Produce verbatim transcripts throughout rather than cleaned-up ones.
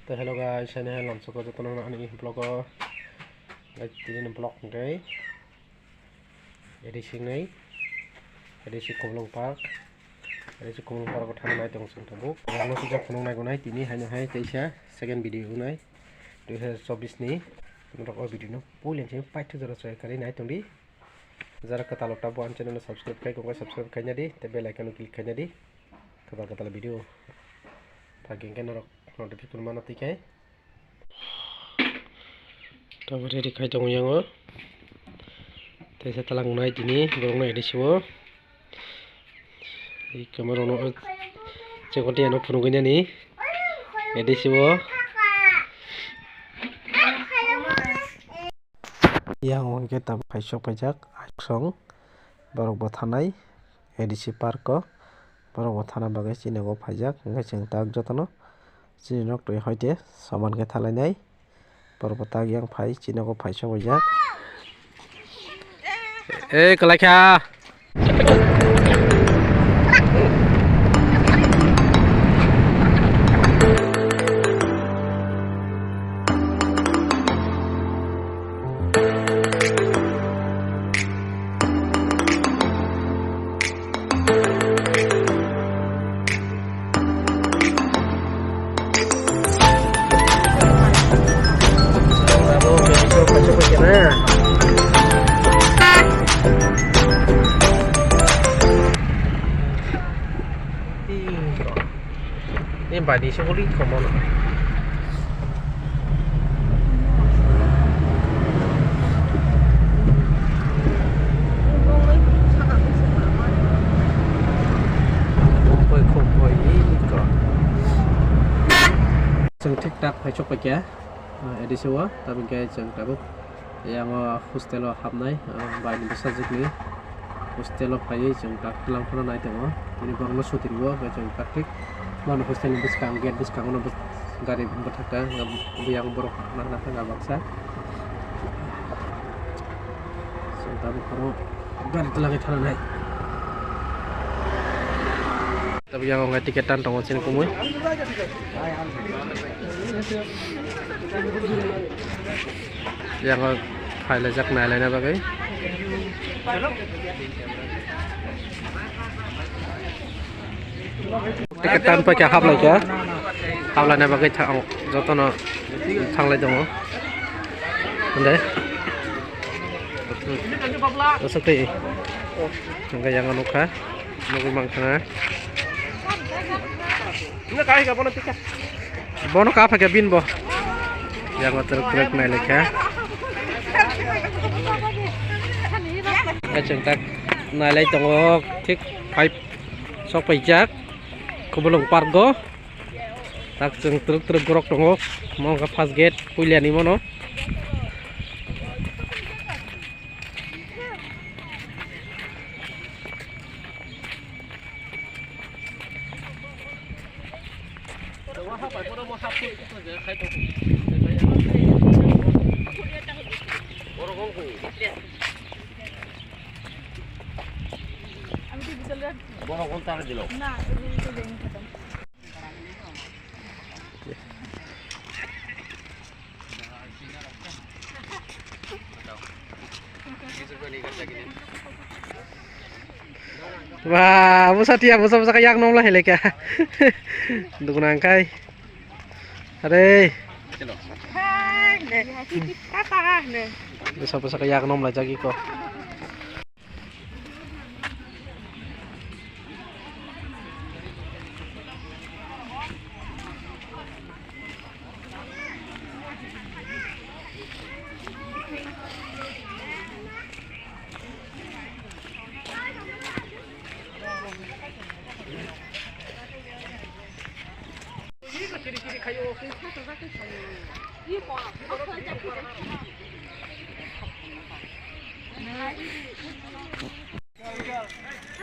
To hello guys, ani hai lamsoko jotono ani vlog o. Guys, tini ni vlog hwnkhe A D C wngnai, A D C Khumulwng Park, A D C Khumulwng Park o thangna nai tong chwng tabuk. Ano sijak phunuk nai gonai tini haino hai teisa second video wngnai dui hazar chobbish ni. Norok o video no puila se paithago jora choi kari nai tong di. Jara kwtal o tabuk ani channel no subscribe khai kongkha subscribe khaina di, tei bell icon no click khaina di. Kwtal kwtal video phaging khe norok notification mano twi khe. Tabuk ready khai tongo yango. Teisa talang nai tini borok no A D C o. Ei camera no chekoti ano phunugwi nani A D C o. Yang hwnkhe tabuk kaisok paijak, aisok borok bo thanai A D C park o, borok bo thana bagwi chini o paijak, hwnkhe chwng tak jotono chini nok twi hoite soman khe thalainai, borok bo tak yang phai chini o paisok paijak. Ei kwlai kha. Ni badi se guli komo no. Khum poi, khum poi, iko. Chwng thik tak phai sok paikha, ah, A D C o, tabuk khe chwng tabuk. Yang o hostel o hapnai, ah, bai ni bwsajwk ni hostel o phaiwi chwng tak tlang phano nai tongo. Tini borok no suti rwo, hwnkhe chwng tak thik bono hostel ni bwskang, gate bwskango no bwk-, gari bwthak ta, hwnkhe yang borok nang nang thang baksa. Chwng tabuk phano gari twlangwi thana nai. Tabuk yang o hwnkhe ticket tan tongo chini kumui. Yang o phailaijak nailaina bagwi. Ticket tan paikha, haplaikha. Haplaina bagwi thang-, jotono thanglai tongo. Hwnde. Aswk twi. Hwnkhe yang o nukha. Nugwi mankha na. Bono kapha khe bin bo. Yang o twrwk twrwk nailaikha. Chwng tak nailai tongo, thik five sok paijak Khumulwng park o. Tak chwng twrwk twrwk borok tongo. Mo wngkha first gate puilani mono. Ba, abo satia, abo sabo saka yak nom la heleka. Dukna angkai. Are. Hai, ne. Tata, ne. Abo sabo saka yak nom la jagi ko.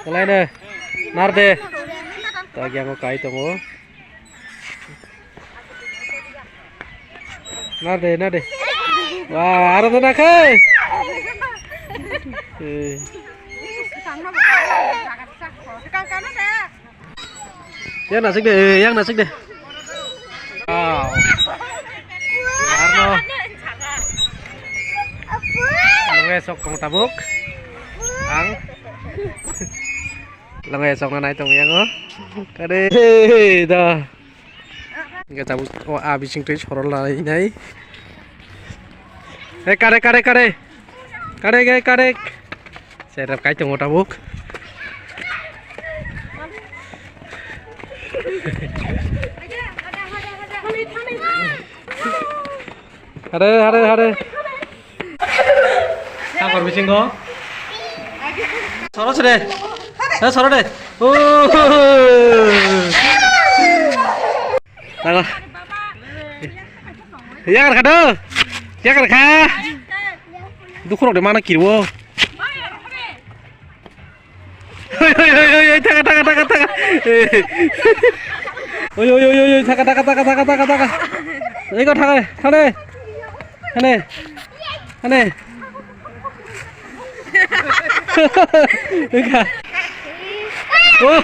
Kalaina, narde. Tagi ang kai tongo. Narde, narde. Wah, aro to nakhai. Eh. Yang nasik de, eh, yang nasik de. Wow. Sok tong tabuk. Ang. Langai sok na nai tong yango. Kade. Hey, da. Hingke tabuk o a bising twi sorol lainai. Hey, kade, kade, kade. Kade, kade, kade. Serep kai tongo tabuk. Hare, hare, hare. Sakor bisingo. Soro sere. Eh, soro de. Oh. Tago. Yakar kha do. Yakar kha. Dukhurok de mana kirwo. Oi, oi, oi, oi, oi, taka, taka, taka, taka. Oi, oi, oi, oi, oi, taka, taka, taka. Ego taka, tane, tane, tane. Ega. Oh,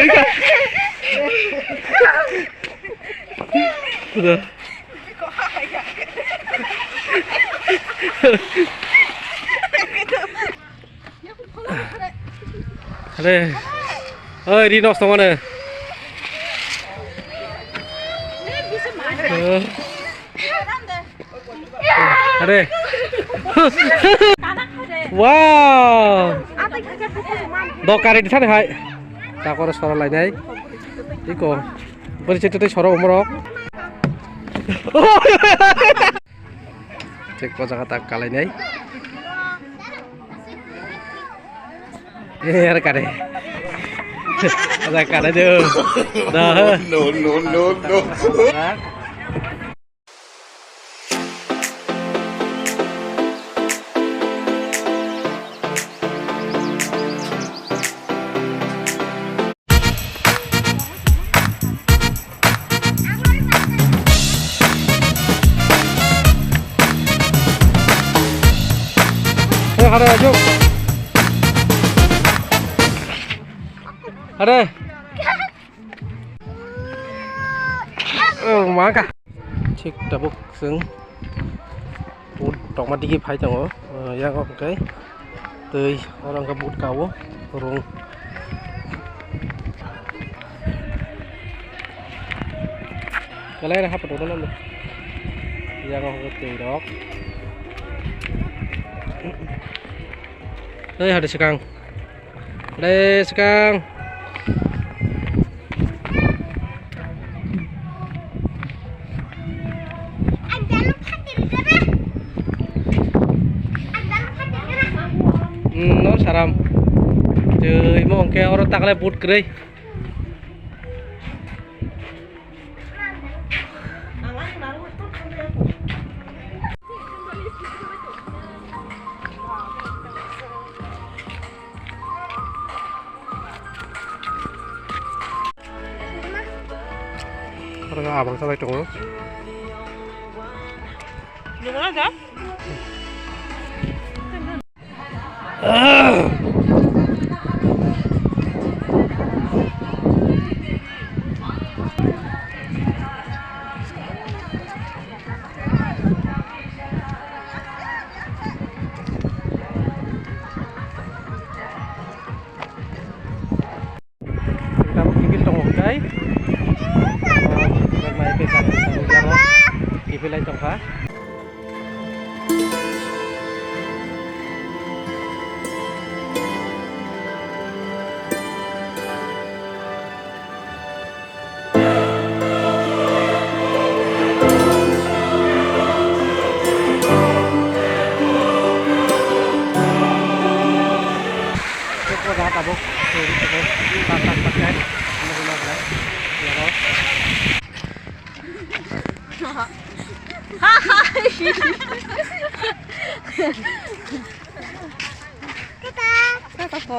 ega. Udah. Are. Oi, ri nos tongmane. Are. Wow. Dokari di thani hai. Takore soro lainai. Iko. Beri cete tei soro umrok. Thik o jaga tak kalainai. Eh, yar kare. Ada kare do. Dah. No, no, no, no. Eh, hare, ayo. Hare. Oh, maka. Thik tabuk chwng boat tongma digi phai tongo. Yang hwnkhe twi oro hwnkhe boat kao rung. Belai rw hapha tongmani. Yang hwnkhe twi rok. Tei hade swkang. Hade swkang. Hmm, no saram. Twi mo hwnkhe oro taklai boat kwrwi. Oro abang salai tongo. Tabuk tingkir tongo hwnkhe. Oh, mai khe kari kari jaro. Kiphilai tongkha. Tei o jaga tabuk twi rwkhe tak tak tak khe nugwi mankhai iyaro. Tata po.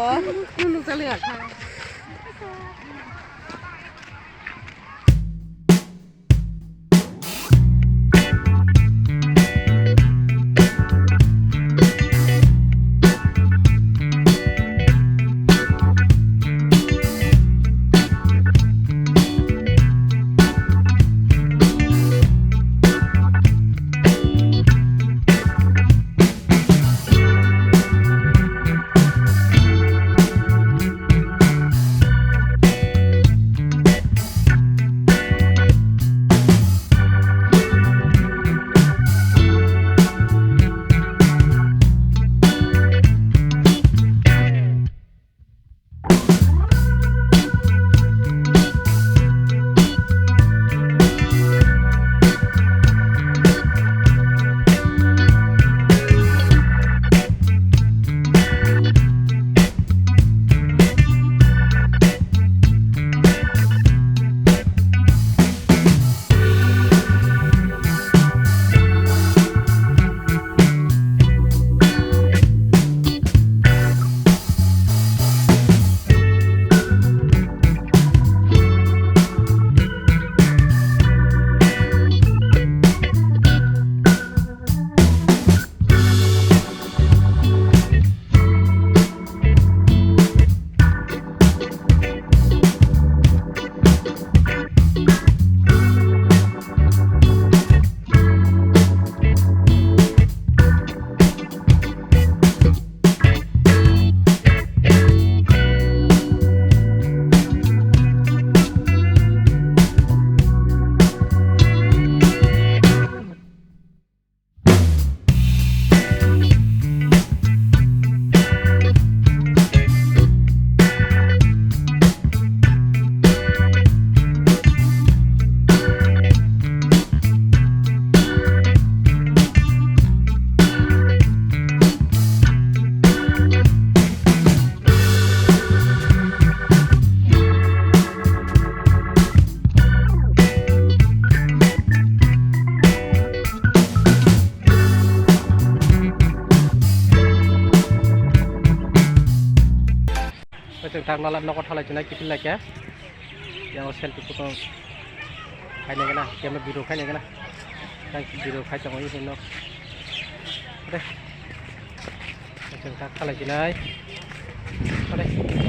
Nunu chali akha. Chwng tak nala nogo thalai chinai kiphil lai khe. Yang selfie photo khainai gana, kema video khainai gana. Tang video khai tongo i hinno. Ade. Chwng tak thalai chinai. Ade.